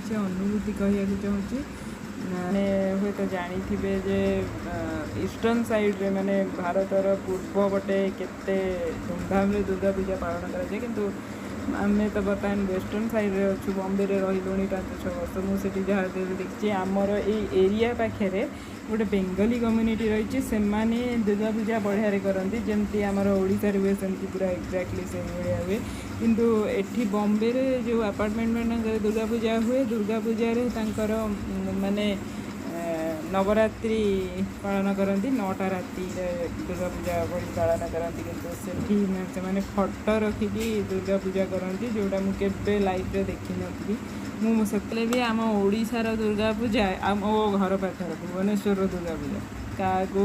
କିଛି ଅନୁଭୂତି କହିବାକୁ ଚାହୁଁଛି। ମାନେ ହୁଏତ ଜାଣିଥିବେ ଯେ ଇଷ୍ଟର୍ଣ୍ଣ ସାଇଡ଼୍ରେ, ମାନେ ଭାରତର ପୂର୍ବ ପଟେ କେତେ ଧୁମଧାମରେ ଦୁର୍ଗା ପୂଜା ପାଳନ କରାଯାଏ। କିନ୍ତୁ ଆମେ ତ ବର୍ତ୍ତମାନ ୱେଷ୍ଟର୍ଣ୍ଣ ସାଇଡ଼୍ରେ ଅଛୁ, ବମ୍ବେରେ ରହିଲୁଣି 5-6 ବର୍ଷ। ମୁଁ ସେଠି ଯାହା ଦେଖିଛି, ଆମର ଏଇ ଏରିଆ ପାଖରେ ଗୋଟେ ବେଙ୍ଗଲୀ କମ୍ୟୁନିଟି ରହିଛି। ସେମାନେ ଦୁର୍ଗା ପୂଜା ବଢ଼ିଆରେ କରନ୍ତି। ଯେମିତି ଆମର ଓଡ଼ିଶାରେ ହୁଏ, ସେମିତି ପୁରା ଏକ୍ଜାକ୍ଟଲି ସେଇଭଳିଆ ହୁଏ। କିନ୍ତୁ ଏଠି ବମ୍ବେରେ ଯେଉଁ ଆପାର୍ଟମେଣ୍ଟ ମାନଙ୍କରେ ଦୁର୍ଗା ପୂଜା ହୁଏ, ଦୁର୍ଗା ପୂଜାରେ ତାଙ୍କର ମାନେ ନବରାତ୍ରି ପାଳନ କରନ୍ତି। 9ଟା ରାତିରେ ଦୁର୍ଗା ପୂଜା ଭଳି ପାଳନ କରନ୍ତି। କିନ୍ତୁ ସେଠି ସେମାନେ ଫଟୋ ରଖିକି ଦୁର୍ଗା ପୂଜା କରନ୍ତି, ଯେଉଁଟା ମୁଁ କେବେ ଲାଇଫ୍ରେ ଦେଖିନଥିଲି। ମୁଁ ସେତେବେଳେ ବି ଆମ ଓଡ଼ିଶାର ଦୁର୍ଗା ପୂଜା ଆଉ ମୋ ଘର ପାଖର ଭୁବନେଶ୍ୱରର ଦୁର୍ଗା ପୂଜା କାହାକୁ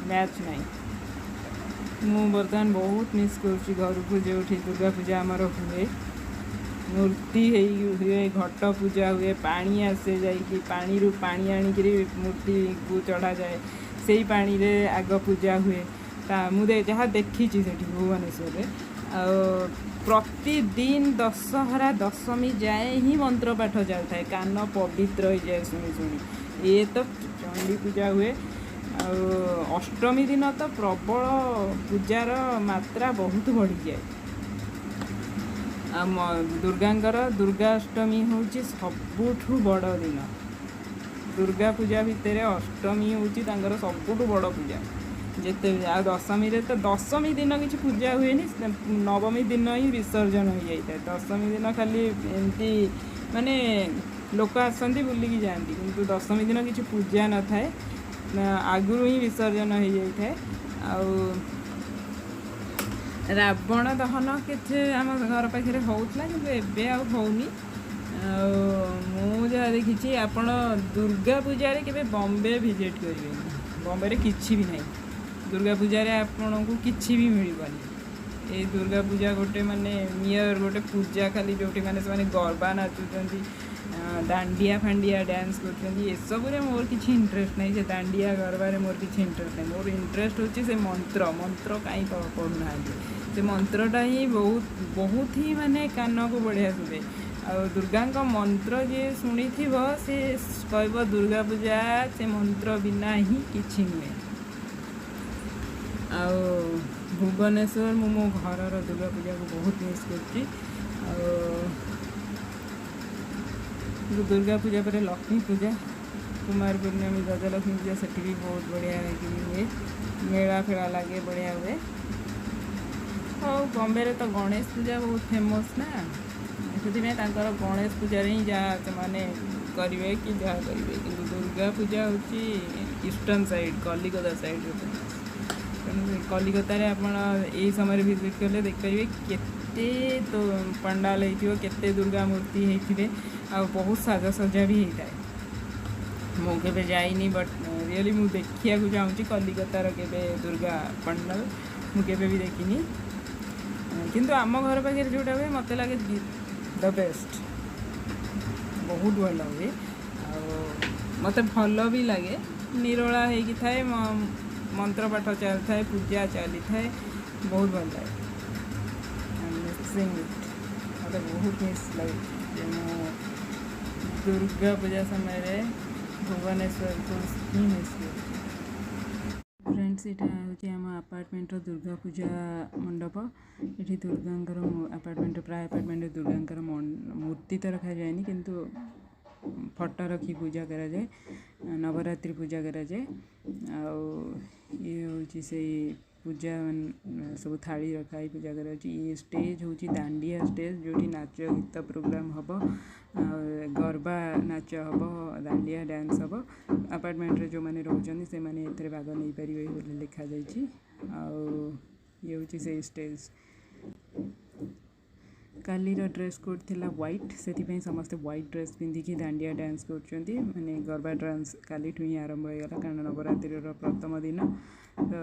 ମ୍ୟାଚ୍ ନାହିଁ। ମୁଁ ବର୍ତ୍ତମାନ ବହୁତ ମିସ୍ କରୁଛି ଘରକୁ, ଯେଉଁଠି ଦୁର୍ଗା ପୂଜା ଆମର ହୁଏ, ମୂର୍ତ୍ତି ହେଇ ହୁଏ, ଘଟ ପୂଜା ହୁଏ, ପାଣି ଆସେ ଯାଇକି, ପାଣିରୁ ପାଣି ଆଣିକିରି ମୂର୍ତ୍ତିକୁ ଚଢ଼ାଯାଏ, ସେଇ ପାଣିରେ ଆଗ ପୂଜା ହୁଏ। ତା ମୁଁ ଯାହା ଦେଖିଛି ସେଠି ଭୁବନେଶ୍ୱରରେ, ଆଉ ପ୍ରତିଦିନ ଦଶହରା ଦଶମୀ ଯାଏ ହିଁ ମନ୍ତ୍ର ପାଠ ଚାଲିଥାଏ। କାନ ପବିତ୍ର ହେଇଯାଏ ଶୁଣି ଶୁଣି। ଇଏ ତ ଚଣ୍ଡୀ ପୂଜା ହୁଏ ଆଉ ଅଷ୍ଟମୀ ଦିନ ତ ପ୍ରବଳ ପୂଜାର ମାତ୍ରା ବହୁତ ବଢ଼ିଯାଏ। ଆଉ ଦୁର୍ଗାଙ୍କର ଦୁର୍ଗାଷ୍ଟମୀ ହେଉଛି ସବୁଠୁ ବଡ଼ ଦିନ। ଦୁର୍ଗା ପୂଜା ଭିତରେ ଅଷ୍ଟମୀ ହେଉଛି ତାଙ୍କର ସବୁଠୁ ବଡ଼ ପୂଜା। ଯେତେ ଆଉ ଦଶମୀରେ ତ, ଦଶମୀ ଦିନ କିଛି ପୂଜା ହୁଏନି, ନବମୀ ଦିନ ହିଁ ବିସର୍ଜନ ହୋଇଯାଇଥାଏ। ଦଶମୀ ଦିନ ଖାଲି ଏମିତି ମାନେ ଲୋକ ଆସନ୍ତି, ବୁଲିକି ଯାଆନ୍ତି, କିନ୍ତୁ ଦଶମୀ ଦିନ କିଛି ପୂଜା ନଥାଏ, ଆଗରୁ ହିଁ ବିସର୍ଜନ ହୋଇଯାଇଥାଏ। ଆଉ ରାବଣ ଦହନ କିଛି ଆମ ଘର ପାଖରେ ହେଉଥିଲା, କିନ୍ତୁ ଏବେ ଆଉ ହେଉନି। ଆଉ ମୁଁ ଯାହା ଦେଖିଛି, ଆପଣ ଦୁର୍ଗା ପୂଜାରେ କେବେ ବମ୍ବେ ଭିଜିଟ୍ କରିବେନି। ବମ୍ବେରେ କିଛି ବି ନାହିଁ। ଦୁର୍ଗା ପୂଜାରେ ଆପଣଙ୍କୁ କିଛି ବି ମିଳିବନି। ଏଇ ଦୁର୍ଗା ପୂଜା ଗୋଟେ ମାନେ ମିୟର ଗୋଟେ ପୂଜା ଖାଲି, ଯେଉଁଠି ମାନେ ସେମାନେ ଗରବା ନାଚୁଛନ୍ତି, ଦାଣ୍ଡିଆ ଫାଣ୍ଡିଆ ଡ୍ୟାନ୍ସ କରୁଛନ୍ତି। ଏସବୁରେ ମୋର କିଛି ଇଣ୍ଟରେଷ୍ଟ ନାହିଁ। ସେ ଦାଣ୍ଡିଆ ଗରବାରେ ମୋର କିଛି ଇଣ୍ଟରେଷ୍ଟ ନାହିଁ। ମୋର ଇଣ୍ଟରେଷ୍ଟ ହେଉଛି ସେ ମନ୍ତ୍ର। ମନ୍ତ୍ର କାହିଁ ପଢ଼ୁନାହାନ୍ତି? ସେ ମନ୍ତ୍ରଟା ହିଁ ବହୁତ ବହୁତ ହିଁ ମାନେ କାନକୁ ବଢ଼ିଆ ଶୁଭେ। ଆଉ ଦୁର୍ଗାଙ୍କ ମନ୍ତ୍ର ଯିଏ ଶୁଣିଥିବ, ସେ କହିବ ଦୁର୍ଗା ପୂଜା ସେ ମନ୍ତ୍ର ବିନା ହିଁ କିଛି ନୁହେଁ। ଆଉ ଭୁବନେଶ୍ୱର, ମୁଁ ମୋ ଘରର ଦୁର୍ଗା ପୂଜାକୁ ବହୁତ ମିସ୍ କରୁଛି। ଆଉ ଦୁର୍ଗା ପୂଜା ପରେ ଲକ୍ଷ୍ମୀ ପୂଜା, କୁମାର ପୂର୍ଣ୍ଣମୀ, ଗଜଲକ୍ଷ୍ମୀ ପୂଜା, ସେଠି ବି ବହୁତ ବଢ଼ିଆ ହେଇକି ହୁଏ। ମେଳା ଫେଳା ଲାଗେ, ବଢ଼ିଆ ହୁଏ। ହଉ, ବମ୍ବେରେ ତ ଗଣେଶ ପୂଜା ବହୁତ ଫେମସ୍ ନା, ସେଥିପାଇଁ ତାଙ୍କର ଗଣେଶ ପୂଜାରେ ହିଁ ଯାହା ସେମାନେ କରିବେ କି ଯାହା କରିବେ। କିନ୍ତୁ ଦୁର୍ଗା ପୂଜା ହେଉଛି ଇଷ୍ଟର୍ଣ୍ଣ ସାଇଡ଼୍, କଲିକତା ସାଇଡ଼୍ରେ ଫେମସ୍। ତେଣୁ କଲିକତାରେ ଆପଣ ଏଇ ସମୟରେ ଭିଜିଟ୍ କଲେ ଦେଖିପାରିବେ କେତେ ତ ପଣ୍ଡାଲ ହେଇଥିବ, କେତେ ଦୁର୍ଗା ମୂର୍ତ୍ତି ହେଇଥିବେ ଆଉ ବହୁତ ସାଜସଜ୍ଜା ବି ହେଇଥାଏ। ମୁଁ କେବେ ଯାଇନି, ବଟ୍ ରିଅଲି ମୁଁ ଦେଖିବାକୁ ଚାହୁଁଛି କଲିକତାର କେବେ ଦୁର୍ଗା ପଣ୍ଡାଲ। ମୁଁ କେବେ ବି ଦେଖିନି। କିନ୍ତୁ ଆମ ଘର ପାଖରେ ଯେଉଁଟା ହୁଏ, ମୋତେ ଲାଗେ the best. ବହୁତ ଭଲ ହୁଏ ଆଉ ମୋତେ ଭଲ ବି ଲାଗେ। ନିରୋଳା ହେଇକି ଥାଏ, ମନ୍ତ୍ର ପାଠ ଚାଲିଥାଏ, ପୂଜା ଚାଲିଥାଏ, ବହୁତ ଭଲ ଲାଗେ। Missing it. ମୋତେ ବହୁତ ମିସ୍ ଲାଗୁଛି ଯେ ମୁଁ ଦୁର୍ଗା ପୂଜା ସମୟରେ ଭୁବନେଶ୍ୱରକୁ ହିଁ ମିସ୍ କରୁଛି। ଫ୍ରେଣ୍ଡସ୍, ଏଇଟା ହେଉଛି ଆମ ଆପାର୍ଟମେଣ୍ଟର ଦୁର୍ଗା ପୂଜା ମଣ୍ଡପ। ଏଠି ଦୁର୍ଗାଙ୍କର, ଆପାର୍ଟମେଣ୍ଟ, ପ୍ରାୟ ଆପାର୍ଟମେଣ୍ଟରେ ଦୁର୍ଗାଙ୍କର ମୂର୍ତ୍ତି ତ ରଖାଯାଏନି, କିନ୍ତୁ ଫଟୋ ରଖି ପୂଜା କରାଯାଏ, ନବରାତ୍ରି ପୂଜା କରାଯାଏ। ଆଉ ଇଏ ହେଉଛି ସେଇ ପୂଜା ସବୁ ଥାଳି ରଖା ହେଇ ପୂଜା କରାଯାଉଛି। ଇଏ ଷ୍ଟେଜ୍ ହେଉଛି ଦାଣ୍ଡିଆ ଷ୍ଟେଜ୍, ଯେଉଁଠି ନାଚ ଗୀତ ପ୍ରୋଗ୍ରାମ୍ ହେବ ଆଉ ଗରବା ନାଚ ହେବ, ଦାଣ୍ଡିଆ ଡ୍ୟାନ୍ସ ହେବ। ଆପାର୍ଟମେଣ୍ଟରେ ଯେଉଁମାନେ ରହୁଛନ୍ତି, ସେମାନେ ଏଥିରେ ଭାଗ ନେଇପାରିବେ ବୋଲି ଲେଖାଯାଇଛି। ଆଉ ଇଏ ହେଉଛି ସେଇ ଷ୍ଟେଜ୍। କାଲିର ଡ୍ରେସ୍ କୋଡ଼୍ ଥିଲା ହ୍ୱାଇଟ୍, ସେଥିପାଇଁ ସମସ୍ତେ ହ୍ୱାଇଟ୍ ଡ୍ରେସ୍ ପିନ୍ଧିକି ଦାଣ୍ଡିଆ ଡ୍ୟାନ୍ସ କରୁଛନ୍ତି। ମାନେ ଗରବା ଡ୍ୟାନ୍ସ କାଲିଠୁ ହିଁ ଆରମ୍ଭ ହୋଇଗଲା, କାରଣ ନବରାତ୍ରିର ପ୍ରଥମ ଦିନ ତ।